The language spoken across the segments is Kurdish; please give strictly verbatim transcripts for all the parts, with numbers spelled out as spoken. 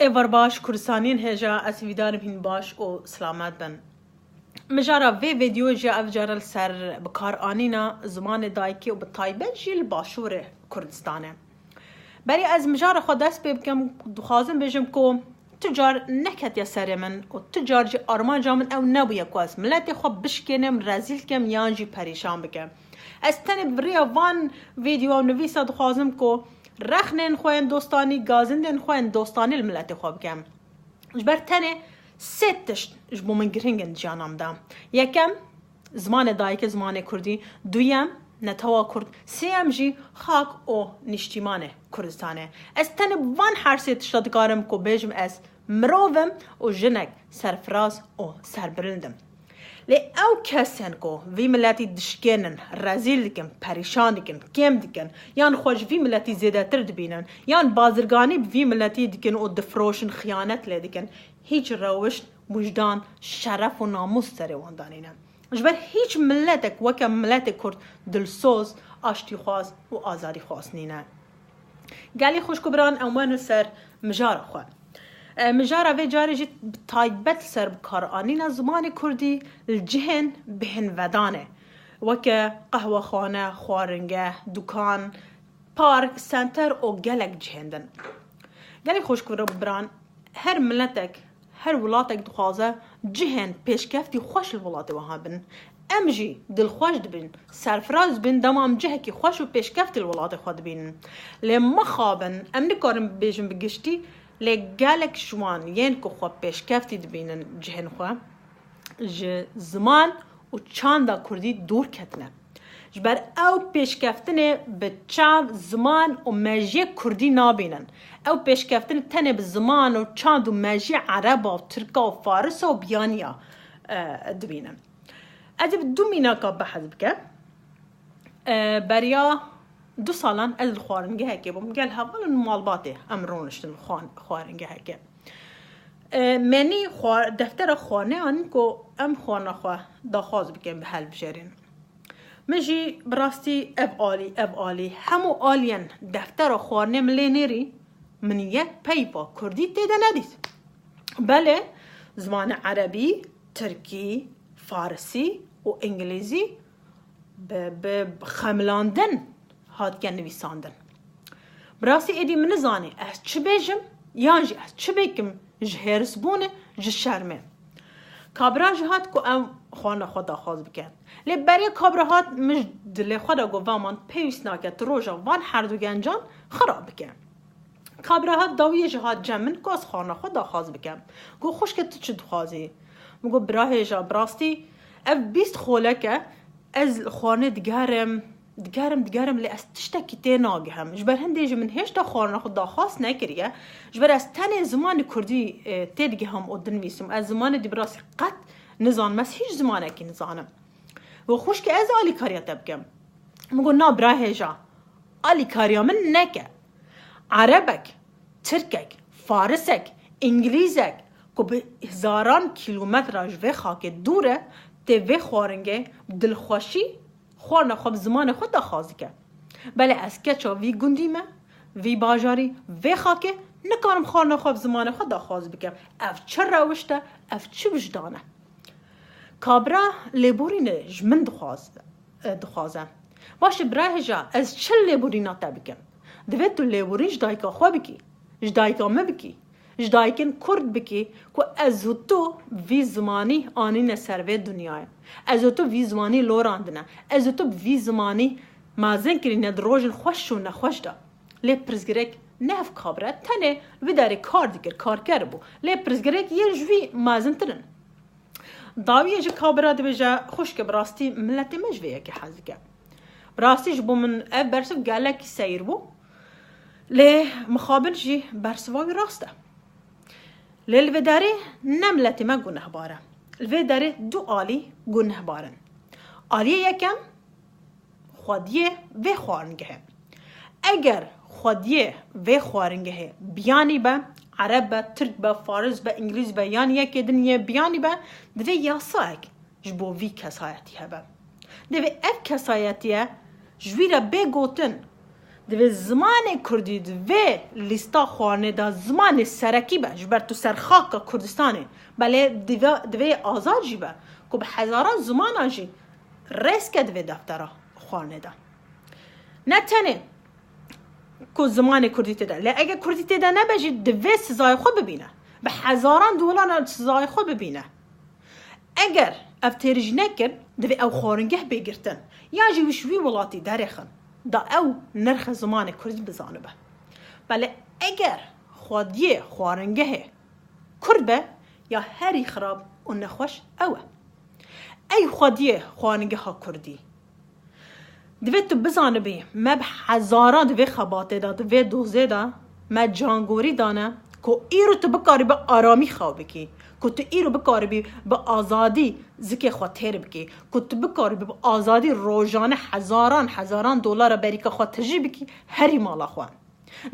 Êvar baş, Kurdistaniyên hêja, ez hîvîdarim hîn baş û silamet bin. Mijara vê vîdyoyê jî ev cara li ser bikaranîna zimanê dayikê û bi taybet jî li Başûrê Kurdistanê. Berî ez mijara xwe dest pê bikim, dixwazim bêjim ku tu car neketiye serê min û tu car jî armanca min ew nebûye ku ez miletê xwe bişkênim, rezîl kim yan jî perîşan bikim. Ez tenê bi riya van vîdyo û nivîsa dixwazim ku rexnên xwe yên dostanî, gazindên xwe yên dostanî li miletê xwe bikim. Ji ber tenê sê tişt ji bo min girîng in di jiyana min de. Yekem, zimanê dayikê, zimanê kurdî. Duyem, netewa kurd. Sêyem jî xak û nîştîmanê Kurdistanê. Ez tenê bi van her sê tişta dikarim ku bêjim ez mirov im û jinek serfiraz û serbilind im. Lê ew kesên ku vî miletî dişkênin, rezîl dikin, perîşan dikin, kêm dikin, yan xwe ji vî miletî zêdetir dibînin, yan bazirganî bi vî miletî dikin û difiroşin, xiyanet lê dikin, hîç rewişt, wijdan, şeref û namûs serê wan de nîne. Ji ber hîç miletek weke miletê Kurd dilsoz, aştîxwaz û azadîxwaz nîne. Gelî xwişk û biran, em werin ser mijara xwe. E, mijara vê carê jî bi taybet li ser bikaranîna zimanê kurdî li cihên bêhnvedanê, weke qehwexane, xwaringeh, dukan, park, senter û gelek cihên din. Gelî xwişk û biran, her miletek, her welatek dixwaze cihên pêşkeftî xweş li welatê we hebin. Em jî dilxweş dibin, serfiraz dibin, dema em cihekî xweş û pêşkeftî li welatê xwe dibînin. Lê mixabin, em nikarin bibêjin bi giştî, lê gelek ji wan yên ku xwe pêşkeftî dibînin cihên xwe, ji ziman û çanda kurdî dûr ketine. Ji ber ew pêşkeftinê bi çav, ziman û mejiyê kurdî nabînin. Ew pêşkeftinê tenê bi ziman û çand û mejiyê ereba û tirka û farisa û biyaniya, e, dibînin. Ez ê bi du mînaka behs bikim. E, beriya du salan ez li xwaringehekê bûm. Gel hevalên malbatê em rûniştin xwan-, xwaringehekê. E, me nî xwar-, deftera xwarinê anîn ku em xwarina xwe daxwaz bikin, bi hilbijerin. Min jî bi rastî ev alî, ev alî, hemû aliyên deftera xwarinê min lê nêrî, min yek peyva kurdî tê de nedît. Belê, zimanê erebî, tirkî, farisî û îngilîzî bi, bi xemilandin hatike nivîsandin. Bi rastî êdî min nizanî ez çi bêjim, yan jî ez çi bikim ji hêrsbûnê, ji şermê. Kabira jî hat ku em xwarina xwe daxwaz bikin. Lê berê kabira hat, min ji dilê xwe de got, va man pêwîst nake tu roja van herdu gencan xirab bike. Kabira hat dawiyê jî hat cem min ku ez xwarina xwe daxwaz bikim. Got, xwişke tu çi dixwazî? Min got, birahêja, bi rastî ev bîst xolek e, ez li xwarinê digerim, digerim, digerim, lê ez tiştekî tê nagihim. Ji ber hindê jî min hêşta xwarina xwe daxwaz nekiriye. Ji ber ez tenê zimanê kurdî, e, tê digihim û dinivîsim. Ez zimanê dî bi rastî qet nizanim. Ez hîç zimanekî nizanim. Got, xwişke ez alîkariya te bikim. Min got, na birahêja, alîkariya min neke. Erebek, tirkek, farisek, îngilîzek ku bi hezaran kîlometra ji vê xakê dûr e, tê vê xwaringê bi dilxweşî xwarina xwe bi zimanê xwe daxwaz dike. Belê ez keça vî gundî me, vî bajarî, vê xakê nikarim xwarina xwe bi zimanê xwe daxwaz bikim. Ev çi rewişt e, ev çi wijdan e? Kabira lêborînê ji min dixwaz-, e, dixwaze. Baş e birahêja, ez çi lêborîna te bikim? Divê tu lêborîn ji dayika xwe bikî, ji dayika min bikî, ji dayikên kurd bikî ku ez û tu vî zimanî anîne ser vê dinyayê. Ez û tu vî zimanî lorandine. Ez û tu bi vî zimanî mezin kirîne di rojên xweş û nexweş de. Lê pirsgirêk ne ev kabira, tenê li vê derê kar dikir, karker bû. Lê pirsgirêk yên ji wî mezintir in. Dawiyê ji kabira dibêje, xwişke bi rastî miletê me ji vê yekê hez dike. Bi rastî ji bo min ev bersiv gelekî seyr bû. Lê mixabin jî bersiva wî rast e. Lê li vê derê ne miletê me gunehbar e. Li vê derê du alî gunehbar in. Aliyê yekem, xwediyê vê xwaringehê. Eger xwediyê vê xwaringehê biyanî be, ereb be, tirk be, faris be, îngilîz be, yan yekê din yê biyanî be, divê yasayek ji bo vî kesayetî hebe. Divê ev kesayetiye ji wî re bê gotin, Divê zimanê kurdî di vê lîsta xwarinê de zimanê serekî be, ji ber tu ser xaka Kurdistanê. Belê divê, divê azad jî be, ku bi hezaran zimanan jî rêz ke di vê deftera xwarinê de. Ne tenê ku zimanê kurdî tê de, lê eger kurdî tê de nebe jî, divê sizayê xwe bibîne. Bi hezaran dolaran sizayê xwe bibîne. Eger ev têrî jî nekin, divê ew xwaringeh bê girtin. Yan jî wî ji wî welatî derêxin. Da ew nirxê zimanê kurdî bizanibe. Belê eger xwediyê xwaringehê kurd be, ya herî xirab û nexweş ew e. Ey xwediyê xwaringeha kurdî. Divê tu bizanibî, me bi hezaran di vê xebatê de, di vê dozê de me cangorî dane ku îro tu bikarî bi aramî xew bikî, ku tu îro bikaribî bi azadî zikê xwe têr bikî, ku tu bikaribî bi azadî rojane hezaran, hezaran dolara berîka xwe tijî bikî herî mala xwe.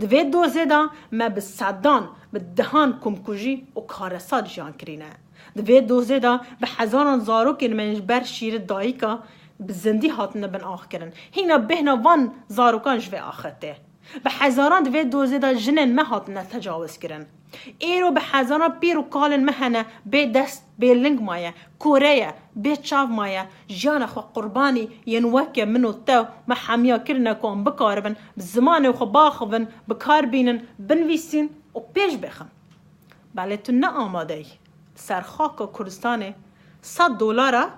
Di vê dozê de me bi sedan, bi dehan komkujî û karesat jiyan kirîne. Di vê dozê de bi hezaran zarokên me ji ber şîrê dayika bi zindî hatine bin ax kirin. Hîna bêhna van zarokan ji vê axê tê. Bi hezaran di vê dozê de jinên me hatine tecawiz kirin. Îro bi hezaran pîr û kalên me hene bê dest, bê ling maye, kore ye, bê çav maye, jiyana xwe qurbanî yên weke min û te me hemiya kirine ku em bikaribin bi zimanê xwe biaxivin, bi kar bînin, binivîsîn û pêş bêxin. Belê tu ne amade yî. Ser xaka Kurdistanê sed dolara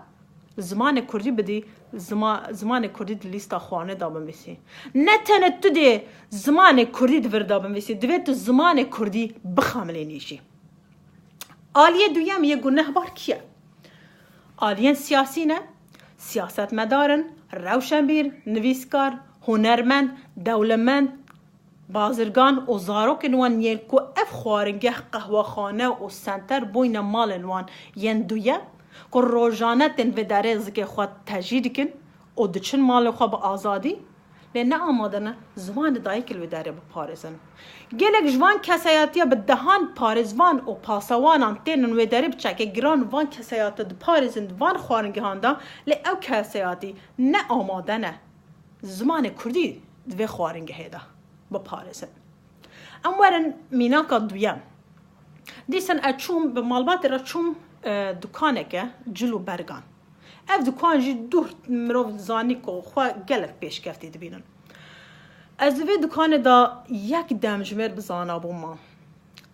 zimanê kurdî bidî, zima-, zimanê kurdî di lîsta xwarinê de binivîsî. Ne tenê tu dê zimanê kurdî di vir de binivîsî, divê tu zimanê kurdî bixemilînî jî. Aliyê duyem yê gunehbar kî ye? Aliyên siyasî ne, siyasetmedar in, rewşenbîr, nivîskar, hunermend, dewlemend, bazirgan û zarokên wan yên ku ev xwaringeh, qehwexane û senter bûyne malên wan yên duyem, ku rojane tên vê derê zikê xwe tejî dikin û diçin malê xwe bi azadî, lê ne amade ne zimanê dayikê li wê derê biparêzin. Gelek ji van kesayetiya bi dehan parêzvan û pasewanan tênin wê derê bi çekê giran van kesayetiya diparêzin di van xwaringehan de, lê ew kesayetî ne amade ne zimanê kurdî di vê xwaringehê de biparêzin. Em werin mînaka duyem. Dîsan ez çûm, bi malbatê re çûm, e, dukaneke cil û bergan. Ev dukan jî dûr mirov zanî ku xwe gelek pêşkeftî dibînin. Ez di vê dukanê de yek demjimêr bi zana bûma.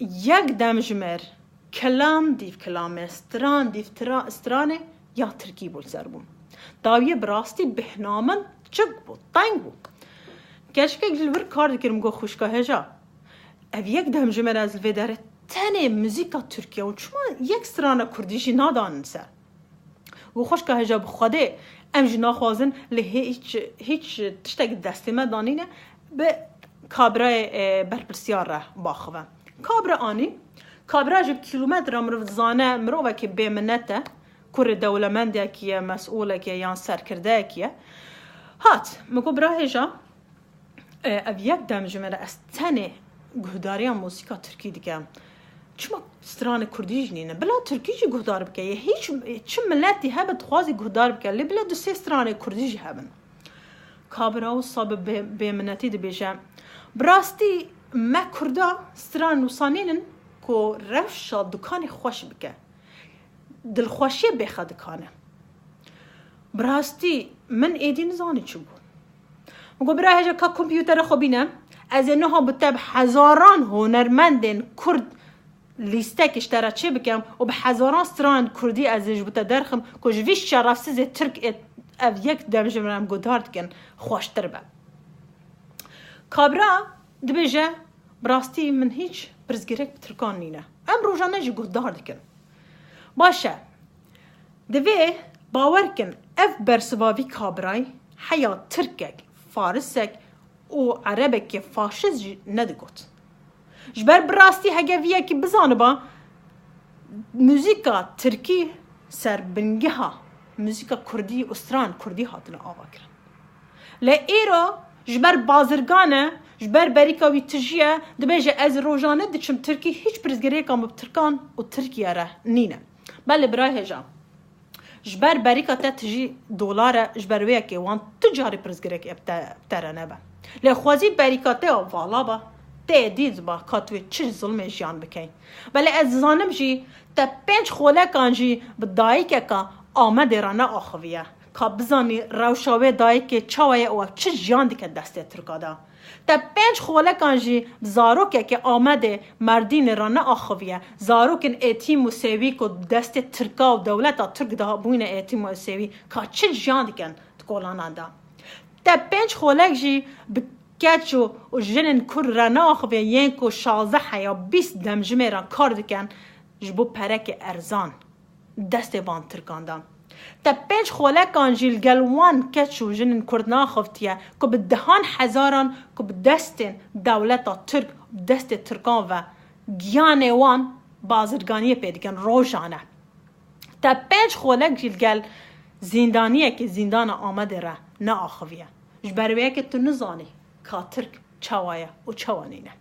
Yek demjimêr, kilam dîv kilamê, stran dîv tra-, stranê ya tirkî bû li ser bûn. Dawiyê bi rastî bêhna min çik bû, teng bû. Keçikek ji li vir kar dikir, min got, xwişka hêja, ev yek demjimêr ez li vê derê tenê muzîka tirkî ye û çima yek strana kurdî jî nadanin ser? Û xwişka hêja, bi Xwedê em jî naxwazin lê hê-, hîç, hîç tiştek destê me danîne, bi kabirayê, e, berpirsiyar re biaxive. Kabira anî, kabira jî bi kîlometre mirov dizane, mirovekî bêminet e, kurê dewlemendekî ye, mesûlekî ye yan serkirdeyekî ye. Hat, min got, bira hêja, e, ev yek demjimêr e, ez tenê guhdariya muzîka tirkî dikim. Çima stranê kurdî jî nîne? Bila tirkî jî guhdar bike. Yê hîç, çi miletî hebe dixwazî guhdar bike. Lê bila du sê stranê kurdî jî hebin. Kabira wisa bi bê-, bêminetî dibêje, bi rastî me kurda stran wisa nînin ku rewşa dukanê xweş bike. Dilxweşiyê bêxe dikane. Bi rastî min êdî nizanî çi bû. Min got, bira hêja, ka kompûtera xwe bîne, ez ê niha bi te bi hezaran hunermendên kurd lîstekê ji te re çê bikim û bi hezaran stranên kurdî ez ê ji bo te derxim ku ji vî şerefsizê tirk ê ev yek demjimêr em guhdar dikin xweştir be. Kabira dibêje, bi rastî min hîç pirsgirêk bi tirkan nîne. Em rojane jî guhdar dikin. Baş e. Divê bawer kin ev bersiva vî kabirayî heya tirkek, farisek û erebekê faşist jî nedigot. Ji ber bi rastî hege vî yekî bizaniba muzîka tirkî ser bingeha muzîka kurdî û stran kurdî hatine ava kirin. Lê îro ji ber bazirgan e, ji ber berîka wî tijî ye, dibêje, ez rojane diçim tirkî, hîç pirsgirêka min bi tirkan û Tirkiye re nîne. Belê bira hêja, ji ber berîka te tijî dolar e, ji ber wê yekê wan tu carî pirsgirêk ê bi te, bi te re nebe. Lê xwezî berîka te ya vala ba, te dît ba ka tu çi zulmê jiyan bikey. Belê ez dizanim jî te pênc xolekan jî bi dayikeka Amedê re neaxiviye. Ka bizanî rewşa wê dayikê çawa ye û ew çi jiyan dike destê Tirka de. Te pênc xolekan jî bi zarokekê Amedê Merdînê re neaxiviye. Zarokên êtîm û sêwî ku destê Tirka û dewleta Tirk de bûyne êtîm û sêwî ka çi jiyan dikin di kolanan de. Te pênc xolek jî bi keç û, û jinên Kurd re neaxiviye yên ku şazdeh heya bîst demjimêran kar dikin ji bo perekê erzan destê van Tirkan de. Te pênc xolekan jî li gel wan keç û jinên Kurd neaxiftiye ku bi dehan hezaran ku bi destên dewleta Tirk, bi destê Tirkan ve giyanê wan bazirganiyê pê dikin rojane. Te pênc xolek jî li gel zîndaniyekê zîndana Amedê re neaxiviye. Ji ber wê yekê tu nizanî ka Tirk çawa ye û çawa nîne.